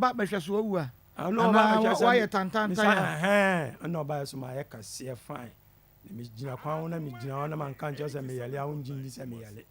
Ɔba bɛhwɛ so wawu a? Ɛna ɔba Anaa bɛhwɛ sɛ woayɛ me tantantan sa a? ɛhɛn ɛna ɔbaeɛ so mayɛ kɛseɛ fine. Na megyina kwan ho na megyina hɔ na manka nkyerɛ sɛ meyale a wongye ndi sɛ meyale.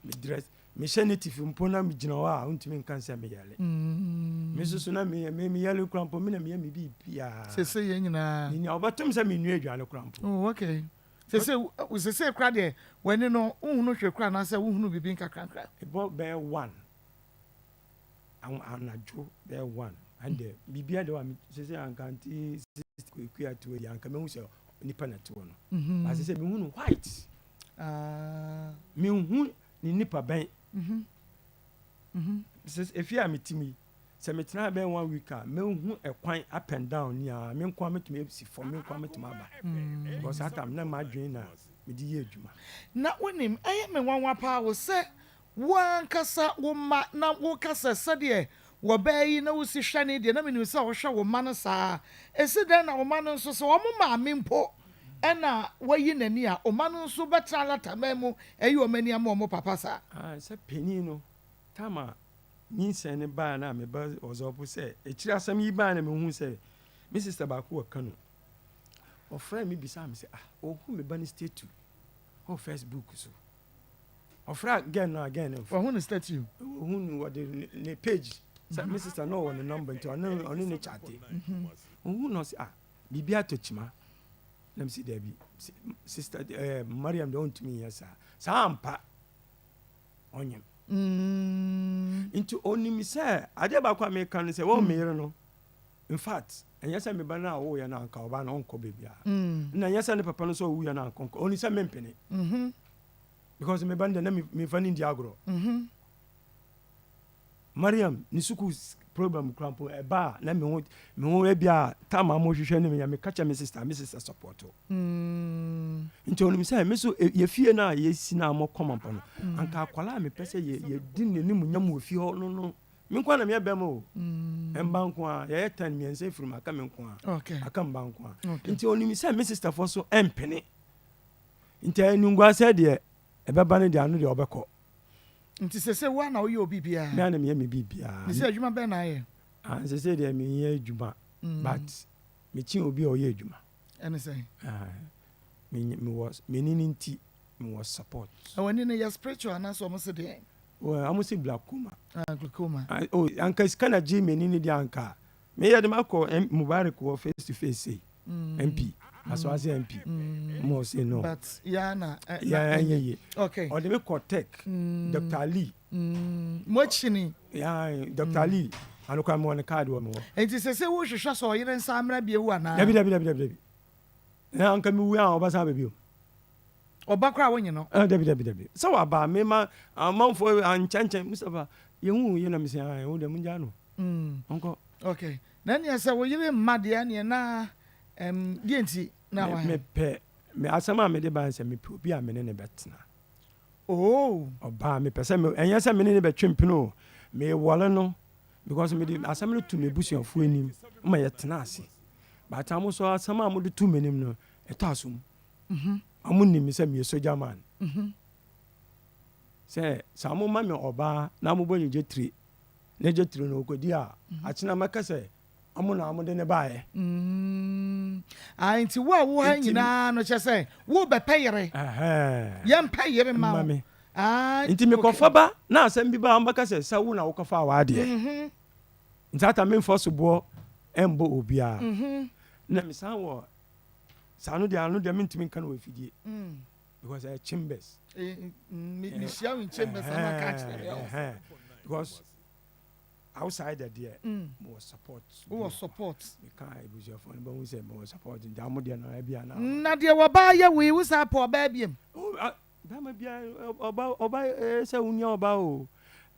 Me dress mehyɛ native mpo na megyina hɔ a wontumi nka sɛ meyale. Me nso so na me me meyale kora mpo me na meyɛ me biribiara. Sese yɛn nyinaa. Menya wɔbɛtom sɛ menua aduane kora mpo. Oh, okay. Sese sese kora deɛ w'ani no wohunu hwɛ kora anaasɛ wohunu biribi nkakrankra? Ɛbɔ bɛyɛ 1 anadwo bɛyɛ 1 ɛnde biribiara de wa sese anka nti kua to yi anka mehu sɛ nipa na te hɔ no. Ba sese mehu no white. Ah. Mehu ne nipa bɛn. Sese efie a mete mu yi sɛ metena bɛyɛ one week a mehu ɛkwan up and down ni a me nko a metumi esi fam, me nko a metumi aba. Because that time na m'adwene na mede yɛ adwuma. Na wonim, ɛyɛ me nwanwa paa wo sɛ wo ankasa wo mma na woka sɛ sɛdeɛ wɔbɛɛ yi na wosi hwɛ ne deɛ na menim sɛ wohwɛ wo mma no saa. Ɛsi dɛn na wo mma no nso sɛ wɔn maame mpo ɛna wayi n'ani a, wo mma no nso bɛtena alataman mu ɛyi wɔn ani ama wɔn papa saa? Ah, sɛ panin no time a nyinsɛn no baa na meba ɔzɔpo sɛ akyiri asɛm yi baa na mehu sɛ me sister baako wɔ Kano. Ɔfrɛ me bisaa me sɛ, ah, ɔhu me ba no statue wɔ Facebook so. Ɔfrɛ girl no a girl no mfa. Ɔhu ne statue? Ɔhu no wɔde ne page sɛ me sister no ɔwɔ ne number nti ɔne ne chat. Ɔhu no ɔsɛ, ah, biribi atɔ kyima. Na me sɛ dabi, sister Mariam deɛ ɔntumi nyɛ saa. Saa ampa ɔnyem. Nti onim sɛ adeɛ baako a meka no sɛ wɔn meyere no, in fact ɛnyɛ sɛ meba no a ɔwoyɛ no anka ɔba no ɔnkɔ baabiara, na ɛnyɛ sɛ ne papa no sɛ ɔwuyɛ no anka ɔnkɔ. Ɔnim sɛ mempene because meba no deɛ na memfa no ndi agorɔ. Mariam ne sukuu program kora mpo ɛba a na me ho ebi a time a mohwehwɛ no menya meka kyɛ me sister support o. Nti ɔnim sɛ me so yɛfie no a yɛsi no a mɔkɔ mampa no anka akwala a mepɛ sɛ yɛdi n'anim nyam wɔ fie hɔ no me nko a na meyɛ bɛma o. Mba nko a yɛyɛ 10, mmiɛnsa firi mu aka me nko a aka mba nko a. Nti ɔnim sɛ me sister foɔ so ɛmpene, nti animguasɛ deɛ ɛbɛba no deɛ ano deɛ ɔbɛkɔ. Nti sese wo a na woyɛ obi biara? Me a na meyɛ me biribiara. Ne sɛ adwuma bɛn na ayɛ? Ah, nsɛ deɛ menyɛ adwuma but mekyi obi a ɔyɛ adwuma. Ɛne sɛn? Ah, mewɔ m'ani no nti mewɔ support. Ɛwɔ ani no yɛ spiritual anaasɛ ɔmo se deɛn? Well, ɔmo sɛ glaucoma. Ah, glaucoma. Ah, oh, anka sika na gye m'ani no deɛ anka meyɛ de makɔ Mubarak wɔ face to face sei MP Asawase MP mo say no. But yɛa na yɛ ɛnyɛ yie. Ɔde me kɔ Tech, Dr Ali. Mo akyi ni? Yeah, Dr Ali anokwa mewɔ ne card wɔ me hɔ. Nti sese wohwehwɛ sɛ ɔyere nsa mmra bio anaa? Dabi, dabi, dabi, dabi, dabi, na anka mewu a ɔbɛsan aba bio? Ɔba koraa wonye no? Ah, dabi, dabi, dabi, sɛ waba mema amanfoɔ ankyɛnkyɛn Mustapha yɛhu yɛ na mesɛ ah, wo deɛ mongyaa no ɔnkɔ. Okay, na neɛ sɛ wo yere mma deɛ neɛ na deɛ nti na wa Mepɛ me asɛm a mede ba sɛ mepɛ obi a mene ne bɛtena. Ɔbaa mepɛ sɛ ɛnyɛ sɛ mene ne bɛtwe mpene o, mewɔle no because mede asɛm no to m'abusuafoɔ anim ma yɛtena ase, but amo so asɛm a mode to m'anim no ɛtɔ asom. Ɔmo nim me sɛ meyɛ soldier man sɛ sɛ amo ma me ɔbaa na mobɔ ne gye tire na gye tire no ɔkɔdi a akyena mɛka sɛ ɔmo na ɔmo de ne baeɛ. Ah, nti wo a wo ha nyinaa no kyɛ sɛ wo bɛpɛ yere? Ɛhɛn. Yɛmpɛ yere ma mma wo me. Ah, nti mekɔfa ba na asɛm bi ba a ɔmbɛka sɛ wo na wokɔfa w'adeɛ. Nti ata memfa soboɔ ɛmbɔ obiara na mesan wɔ saa no deɛ ano deɛ mentumi nka no wɔ afidie because ɛyɛ chambers. Mehyia wo in chambers na aka kyerɛ me. Ɛhɛn. Because outside deɛ mewɔ support. Wowɔ support. Meka abusuafoɔ no bɛhu sɛ mewɔ support nti amo deɛ no ɛbi ana. Na deɛ wɔbaa yɛ wei wo saa pɛ ɔbaa biam? Oh, ah, bɛrima biara ɔba ɔba sɛ wonia ɔba o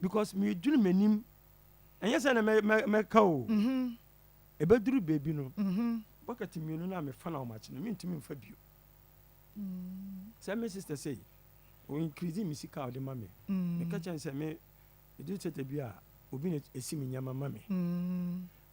because medwene m'anim ɛnyɛ sɛ na mɛka o. Ɛbɛduru baabi no bucket mmienu no a mefa no ahomakye no mentumi mfa bio sɛ me sister sei o increase me sika a ɔde ma me. Meka kyɛn sɛ me ɛduru tɛtɛ bi a obi na ɛsi me nneɛma ma me.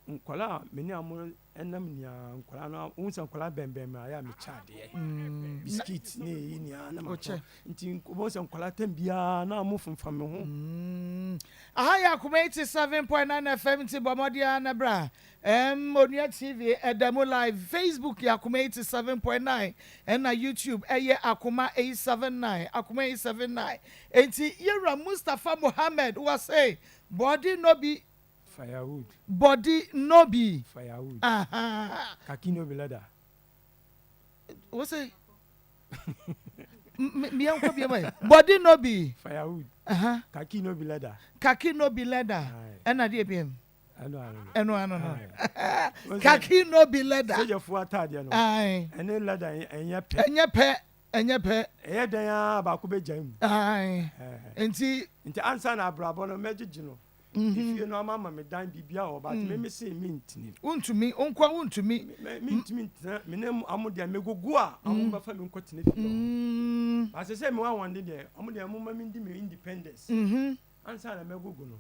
Nkwadaa a me ne wɔn nam nyinaa, nkwadaa no, wohu sɛ nkwadaa bɛnbɛn me a, ɛyɛ a mekyɛ adeɛ. Biskit ne eyi nyinaa na matɔ. Nti wobɛhu sɛ nkwadaa tam biara na wɔn femfam me ho. Aha yɛ Akoma 87.9 FM nti bɔ mmɔden ara na bra. Ɛm Onua TV ɛda mu live. Facebook yɛ Akoma 87.9 ɛna YouTube ɛyɛ Akoma 879, Akoma 879. Enti yɛwura Mustapha Mohammed wɔse bɔde no bi Firewood. Body no bi. Firewood. Ahaa. Kaki no bi leather. Wo se mmea nkɔ bi ɛ body no bi. Firewood. Aha. Kaki no bi leather. Kaki no bi leather. Ɛna deɛ bi mu. Ɛno ano no. Kaki no bi leather. Sogyafoɔ ataadeɛ no. Ɛne leather ɛnyɛ pɛ. Ɛnyɛ pɛ. Ɛnyɛ pɛ. Ɛyɛ dɛn ara baako bɛgyae mu. Ae. Nti. Nti ansa na abrabɔ no mɛgyegye no. Efie no ama ma me dan biribiara wɔ hɔ but me me se mentumi. Wontumi, wo nkoa wontumi. Me mentumi ntena me ne ɔmo deɛ megogo a ɔmo bɛfa me nkɔ tena fie hɔ. But sɛ me wɔ ahoɔden deɛ ɔmo deɛ ɔmo ma me ndi me independence. Ansa na mɛgogo no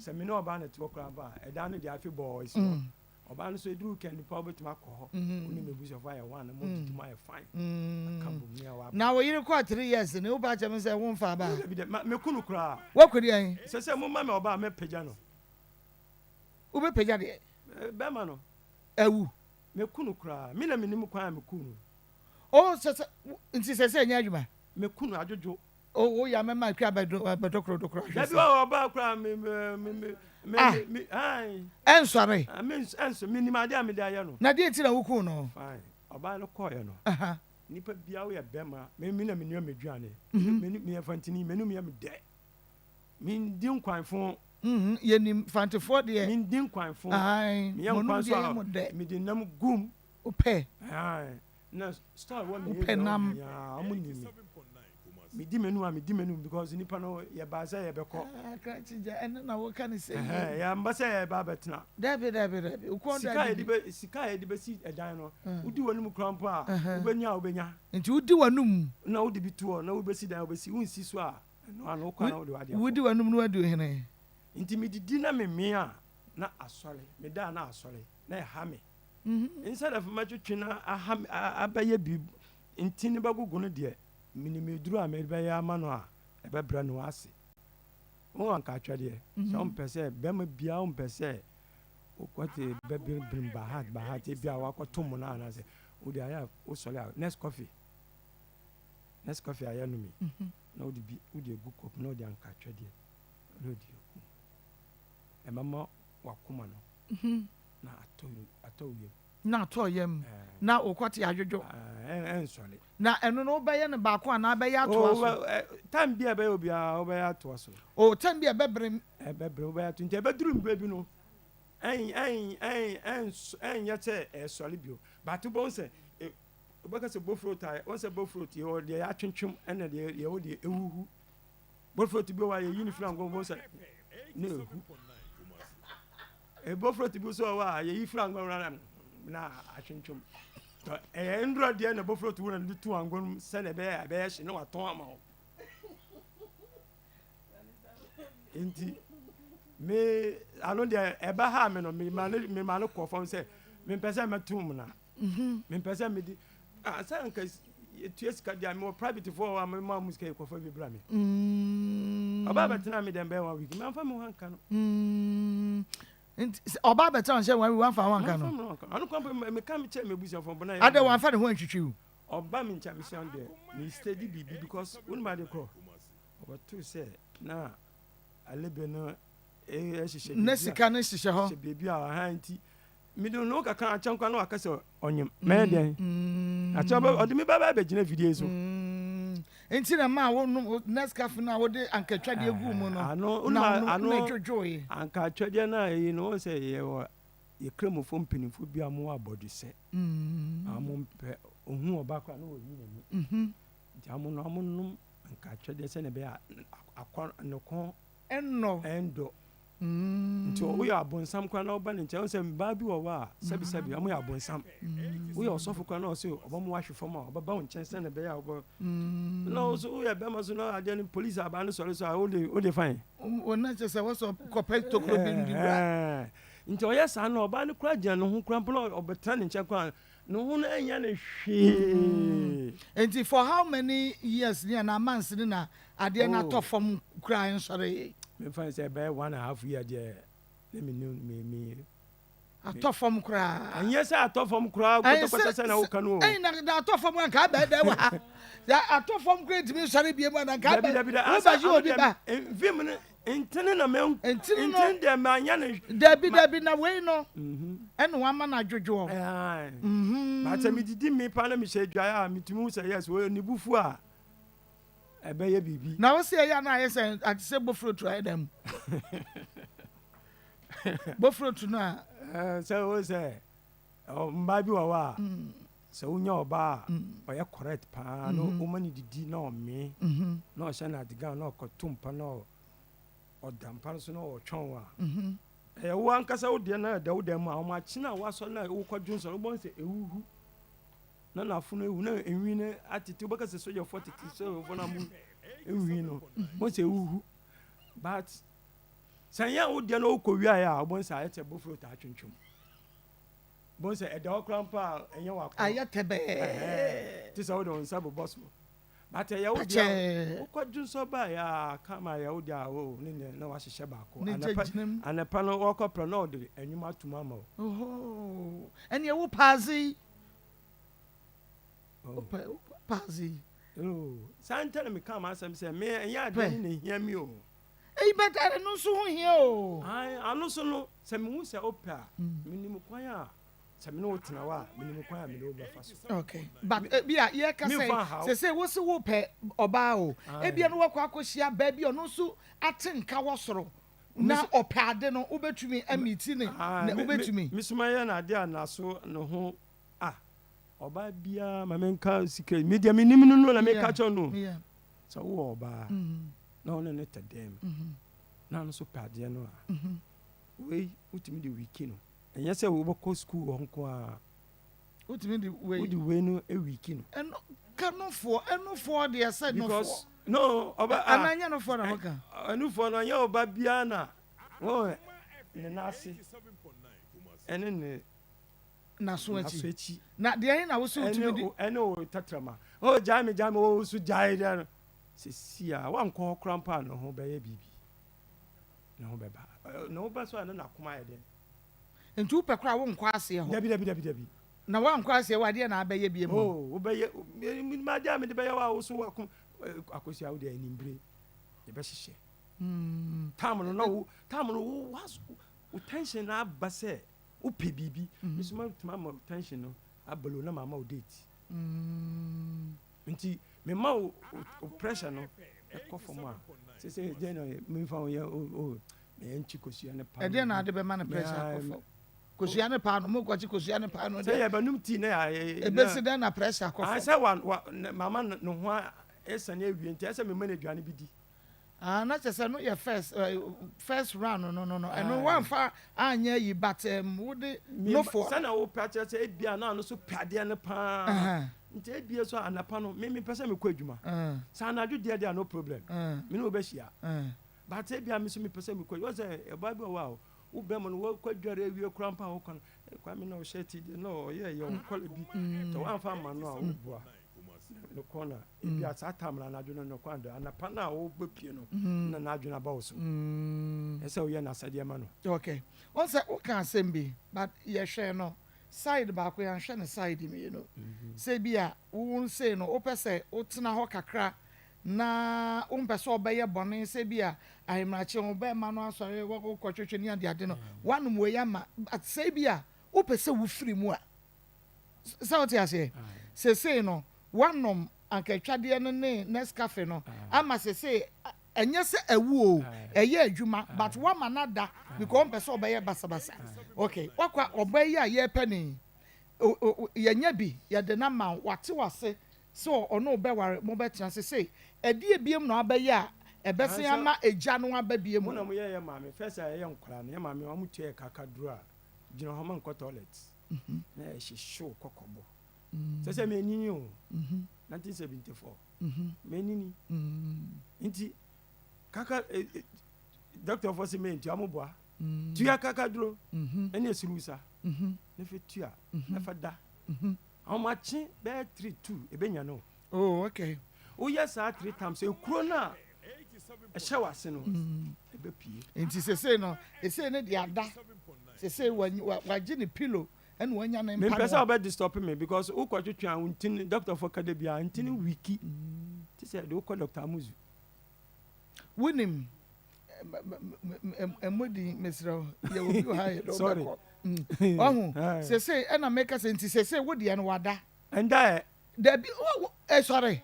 sɛ me ne ɔbaa na ɛte hɔ koraa mpo a ɛdan no deɛ afe bɔɔ esi hɔ. Ɔbaa no nso ɛduru weekend mpo a wobɛtumi akɔ hɔ wo ne m'abusuafoɔ ayɛ one mo didi mo ayɛ fine aka bom ne a waba. Na wo yere kɔɔ 3 years ni wo ba kyɛ me sɛ wo nfa aba. Dabi dɛ ma meku no koraa. Woaku deɛn? Sɛ sɛ mo ma me ɔbaa mɛ pagya no. Wo bɛ pagya deɛ? Bɛma no. Awu. Meku no koraa me na menim kwan a meku no. Oh sɛ sɛ nti sɛ sɛ ɛnyɛ adwuma? Meku no adwodwo. Oh wo ya mɛma akua abɛdɔ koro do koro ahwɛ sɛ. Dabi ɔbaa koraa me me me me Ah me ae. Ɛnsɔre. Me ɛnsɔ menim adeɛ a mede ayɛ no. Na deɛ nti na wokuu no? Fine ɔbaa no kɔɔɛ no. Aha. Nipa biara woyɛ bɛma me me na menua m'aduane me meyɛ fantini m'anum yɛ me dɛ mendi nkwan fo. Mhm yɛnim fantefoɔ deɛ. Mendi nkwan fo. Ae meyɛ mo nkwan nom so deɛ yɛ mo a dɛ. mede nam gum. Wopɛ. Ae na style wɔ me Wopɛ area hɔ nam. nyinaa ɔmo nim me. Medi m'anum a medi m'anum because nipa no yɛbaa sɛ yɛbɛkɔ. Ah krakye gya ɛno na woka no sɛ yie. Ɛhɛn yɛamba sɛ yɛreba abɛtena. Dabi dabi dabi wo kɔn dɔ Sika a yɛde adidi. bɛ sika a yɛde bɛsi ɛdan no wodi w'anum koraa mpo a wobɛnya a wobɛnya. Nti wodi w'anum. Na wode bi to hɔ na wobɛsi dan a wobɛsi wonsi so a ɛno ano wokɔ a na wode w'adeɛ kɔ. Wodi w'anum na wadi ohene. Nti medidi na memee a na asɔre meda a na asɔre na ɛha me. Instead of mɛtwetwe na aha me abɛyɛ biribi ntini bɛgogo no deɛ Menim aduru a mede bɛyɛ ama no a ɛbɛbrɛ no ase. Wo anka atwɛdeɛ sɛ wompɛ sɛ bɛrima biara wompɛ sɛ wokɔte bɛbirim bahat bahat ebi a wakɔto mo no anaasɛ wode ayɛ a wosɔre a next coffee next coffee a yɛnom yi mhm. na wode bi wode agu kɔp na wode anka atwɛdeɛ na wode agu ɛbɛma wakoma no mhm. na atɔ atɔ wiem Na atɔ yam na wo kɔte adwodwo. Ɛnsɔre. Na ɛno no wobɛyɛ no baako anaa bɛyɛ atoa so? Time bi a ɛbɛyɛ obiara wobɛyɛ atoa so. Oh, time bi a ɛbɛbrem. Ɛbɛbrem wobɛyɛ ato nti ɛbɛduru mmerɛ bi no ɛn ɛn ɛn ɛns ɛnyɛ sɛ ɛsɔre bio but wobɛhu sɛ wobɛka sɛ bofrot a wɔn sɛ bofrot yɛwɔ deɛ yɛatwentwem ɛna deɛ yɛwɔ deɛ ɛhuhu bofrot bi wɔ a yɛyi no firi angoa mu wobɛhu sɛ na ɛhu. Bofrot bi nso wɔ hɔ a yɛyi firi anwa mu na na atwentwem. Ɛyɛ nnora deɛ na bofrot wura no de tu anwa no mu sɛdeɛ ɛbɛyɛ a ɛbɛyɛ hye na watɔn ama wo. Nti me ano deɛ ɛba ha me no mema no mema no kɔ fam sɛ mempɛ sɛ mɛto mu na mempɛ sɛ medi ah sɛ anka yɛtua sika deɛ mewɔ private foɔ hɔ a mema mo sika yɛkɔfa bi bra me ɔbaa bɛtena me dɛm bɛyɛ one week mamfa me ho anka no nti ɔbaa bɛtena nhyɛ one week wamfa ho anka no ɔno kwan pɛ meka me kyerɛ m'abusuafoɔ bɔna adɛ wamfa ne ho antwitwi wo ɔba me nkyɛn mehyia no deɛ me steady biribi because wonim ade korɔ ɔbɛtoo sɛ na alebe no ɛhyehyɛ ne sika no hyehyɛ hɔ hyɛ biribi a ɔha nti Mede ne ho kakra akyɛ nkwa na waka sɛ ɔnyem. Mɛyɛ dɛn? Akyɛ ɔbɛ ɔde me bɛba abɛgyina afidie so. Nti na maa wo nom Nescafe no a wode ankatwadeɛ guu mu no Ano na na wonom ano na ɛdwodwoe. ankatwadeɛ no a ɛyi no wɔn sɛ yɛwɔ yɛ Kramofoɔ mpanimfoɔ bi a wɔwɔ abɔdwesɛ. A wɔmpɛ ohun ɔbaa koraa na wɔyi n'ani. Nti wɔn no wɔnom ankatwadeɛ sɛdeɛ ɛbɛyɛ a akɔ ne kɔn Ɛnnɔ. Ɛndɔ. Nti woyɛ abonsam koraa na woba ne nkyɛn, wohu sɛ mmaa bi wɔ hɔ a sɛbisɛbi wɔn yɛ abonsam. Woyɛ ɔsɔfo koraa na ɔsɛ ɔbɛma wahwe fam a ɔbɛba wo nkyɛn sɛnea ɛbɛyɛ a wobɛ. Na wo so woyɛ bɛrima so na adeɛ no polisi abaa no sɔre so a wode wode fan. Wɔn na kyerɛ sɛ wɔsɔ kɔpɛ tokuro bi ndi wura. Nti ɔyɛ saa no ɔbaa no koraa gyina ne ho koraa mpo na ɔbɛtena ne nkyɛn koraa ne ho no ɛnyɛ no hwee. Nti for how many years ni anaa months ni na adeɛ no atɔ Oh. fam koraa nsɔre? Memfa no sɛ ɛbɛyɛ 1½ year deɛ na me me me Atɔ fam koraa. Ɛnyɛ sɛ atɔ fam koraa kɔtɔkɔtɔ sɛ na woka no o. Ɛn na na atɔ fam anka abɛɛ dɛ wɔ ha. Na atɔ fam koraa ntumi nsɔre bie mu anka Dabi abɛ. dabi da. Wo ba yi obi ba. Mfim no ntene na mɛ Ntini no. Ntene deɛ manya no. Dabi dabi na wei no. Ɛna wama no adwodwoɔ. Ɛɛ. But sɛ medidi me pa na mehyɛ adwaeɛ a, metumi hu sɛ yes, wɔ ne bufu a ɛbɛyɛ biribi. Na wo se ɛyɛ a na ayɛ sɛ ate sɛ bofrotu ayɛ dɛm. Bofrotu no a. Ɛɛ sɛ wo sɛ mmaa bi wɔ hɔ a sɛ wonya ɔbaa a ɔyɛ correct paa na woma no didi na ɔmee na ɔhyɛ no adegan na ɔkɔto mpa na ɔda mpa no so na ɔtwɛn wo a, ɛyɛ wo ankasa wo deɛ na ɛda wo dan mu a, wɔn akyi no a woasɔre na wokɔdwo nsɔre wobɛhu sɛ ɛhuhu na n'afono ehu na enwi no atete, wobɛka sɛ sogyafoɔ tete sogyafoɔ no amu enwi no, wobɛhu sɛ ɛhuhu. But sɛ ɛnyɛ wo deɛ na wokɔ wiaeɛ a, wobɛhu sɛ ayɛ sɛ bofuro taa twentwam. Wobɛhu sɛ ɛda hɔ koraa mpo a ɛnyɛ w'akɔnnɔ. Ayɛ tɛbɛɛ. Te sɛ wode wo nsa bobɔ so. But ɛyɛ wo deɛ a, wokɔ dwonsɔ baeɛ a, kama ɛyɛ wo deɛ a, oh, ne deɛ na wahyehyɛ baako. Ne Anɔpa, gyinagyina mu. anɔpa no wɔkɔ prɛ na ɔde nnwom ato mu ama wo. Ohoo, ɛneɛ wo paadze yi. Oh. Wopɛ, wo paadze yi. Oh, saa nti na mekaa m'asɛm sɛ me ɛnyɛ adeɛ Pɛ. no na ehia mi o. Eyi but ɛno nso ho hia o. Ae, ano so no, sɛ mehu sɛ wopɛ a, menim kwan a sɛ me ne wo tena hɔ a, menim kwan a me ne wo bɛfa so. Okay, but ebi a yɛka sɛ Memfa nhaw. sese wo se wopɛ ɔbaa o, Ae. ebia no wakɔ akɔhyia baa bi a ɔno nso ate nka wɔ soro na ɔpɛ ade no, wobɛtumi amiti ne, Ae, ne me, me, wobɛtumi. me so mɛyɛ no adeɛ a n'aso ne ho, ah, ɔbaa biara ma menka secret, me deɛ menim no no na meka kyerɛ no o. Sɛ wowɔ ɔbaa na wo ne no te dan mu na ɔno nso pɛ adeɛ no a, wei wotumi de wiki no. Ɛnyɛ sɛ wobɛkɔ sukuu hɔ nko ara. Wotumi de wei. Wode wei no wiki no. Ɛno ka nofoɔ, ɛnofoɔ deɛ sɛ nofoɔ. Because no ɔba a. Anaa nyɛ nofoɔ na moka. Ɛnofoɔ no ɛnyɛ ɔba biara na wɔn ne nan ase ɛne ne. N'aso akyi. N'aso akyi. Na deɛ he na wo se wotumi de. Ɛne wo tɛtrɛma. Oh gyae me gyae me wo so gyae deɛ no. Sisi a wankɔ hɔ koraa mpo a ne ho bɛyɛ biribi. Ne ho bɛba. Ne ho ba so a na n'akoma ayɛ dɛn. Nti wopɛ koraa wonkɔ aseɛ hɔ. Dabi dabi dabi dabi. Na woankɔ aseɛ hɔ a deɛ na abɛyɛ biom? Oh wobɛyɛ menim adeɛ a mede bɛyɛ wo a wo so w'akoma Akosua wo deɛ animbire yɛbɛhyehyɛ. Time no na wo time no wo wo tension no aba sɛ Wopɛ biribi, me nso mɛtumi ama wo tension no aba low na mama wo date. Nti mema wo wo pressure no ɛkɔ fam a, sɛ sɛ deɛ na memfa wo yɛ o o meyɛ nkyi kosua ne paano. Ɛdeɛ na ade bɛma no pressure akɔ fam? Kosua ne paano, mo kɔkye kosua ne paano deɛ. Sɛ yɛbɛnom tea na yɛ. Ebesi dɛn na pressure akɔ fam? Sɛ wa wa mama ne ho ɛsane awie nti ɛsɛ mema no aduane bi di. Ah na kyerɛ sɛ no yɛ first eh, first round no no no ɛno wamfa anyɛ ayi but um, wode no for. Sɛnea wopɛ akyerɛ sɛ ebia na ɔno nso pɛ adeɛ no paa nti ebia so anapa no me mepɛ sɛ mekɔ adwuma sɛ anadwo deɛ deɛ no problem me ne wo bɛhyia but ebia me nso mepɛ sɛ mekɔ adwuma sɛ ɛbaa bi wɔ hɔ a wo bɛma no wɔkɔ adware awie koraa mpo a wokɔ no Kwame na ɔhyɛ ti deɛ na ɔyɛ yɛ ɔkɔla bi sɛ woamfa amma no a woboa no kɔ na ebi a saa tam no anadwo no no kwan do anapa no a wobɛpie no na n'adwene aba wo so ɛsɛ woyɛ n'asɛdeɛ ma no. Okay wɔn sɛ woka asɛm bi but yɛhwɛ no side baako yɛanhwɛ no side mmienu sɛ bi a wo sei no wopɛ sɛ wotena hɔ kakra na wompɛ sɛ ɔbɛyɛ bɔne sɛ bi a ahemrakye ho bɛrima no asɔre wokɔtwetwe ne adeade no woanom wei ama but sɛ bi a wopɛ sɛ wofiri mu a Sɛ wote aseɛ? Sesei no, woanom ankaatwadeɛ no ne Nescafe no ama sesei, ɛnyɛ sɛ awu o, ɛyɛ adwuma but woama no ada because wompɛ sɛ ɔbɛyɛ basabasa. Okay, woakɔ ɔbaa yi a yɛrepɛ no yi, yɛanya bi, yɛde no ama wo, wate wo ase sɛ ɔne wo bɛware, mobɛtena. Sesei, ɛdeɛ biom na wabɛyɛ a ɛbɛsen ama egya no aba biom? Mo na moyɛ yɛ maame, first a yɛyɛ nkwadaa no, yɛ maame wɔn tua yɛ kakaduro a, gyina hɔ ma nkɔ toilet. na ɛhyehyew kɔkɔbɔ. Sɛ sɛ menini o, 1974, menini. Nti, kaka, dɔktafoɔ se mentua mo boa. Tua kakaduro ɛne esirusa ne fɛ tua na fa da. Ahomakye bɛyɛ 3, 2 ebenya no. Oh, okay. Woyɛ saa three times, ekuro no a ɛhyɛ w'ase no ɛbɛpie. Nti sesei no, esei ne de ada sesei wagye ne pillow ɛna wanya ne mpa. Mempɛ sɛ wobɛ disturb me because wokɔtwetwe a, wo ntini, doctor fo ka da biara ntini wiki te sɛ de wokɔ Doctor Amuzu. Wonim ɛmmɔdin, mesrɛ wo, yɛwɔ bi wɔ ha yɛ dɛ. Sorry. Wobɛkɔ ɔho sesei ɛna meka sɛ nti sesei wo deɛ no wada. Ɛnda ɛ. Dabi, ɛsɔre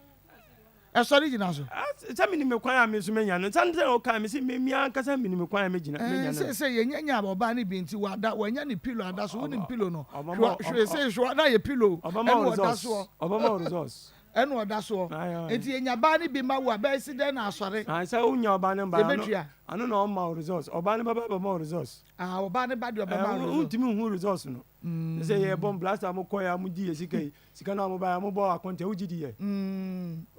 ɛsɔre gyina so. Sɛ menim kwan a me nso menya no sane sɛ wokae me sɛ me ankasa menim kwan a megyina menya no. Sɛ yɛnya nya ɔbaa no bi nti wada, wanya ne pillow ada so. Wonim pillow no? Ɔbɛma hwɛ sɛ hwɛ na yɛ pillow. Ɔbɛma ɛna wo ɔda results. soɔ. Ɔbɛma wo results. Ɛna ɔda soɔ. Aye, aye. Nti yɛnya baa no bi ma wo a, bɛyɛ si dɛn na asɔre? Ah, sɛ wonya ɔbaa no ba ano. Yɛbɛtua. Ano na ɔma wo results, ɔbaa no bɛba bɛma wo results. Ah, ɔbaa no ba deɛ, ɔbɛma wo results. Wontumi nhu results no sɛ yɛbɔ blaster, mo kɔɛ a modi yɛ sika yi, sika no a mobaɛ a mobɔ akɔnta wogye di yɛ.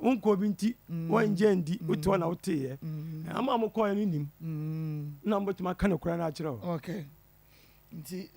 Wonkɔ bi nti wɔngye ndi, wote hɔ na woteeɛ ama mokɔɛ no nim na mobɛtumi aka no kora no akyerɛ wo. Okay, nti.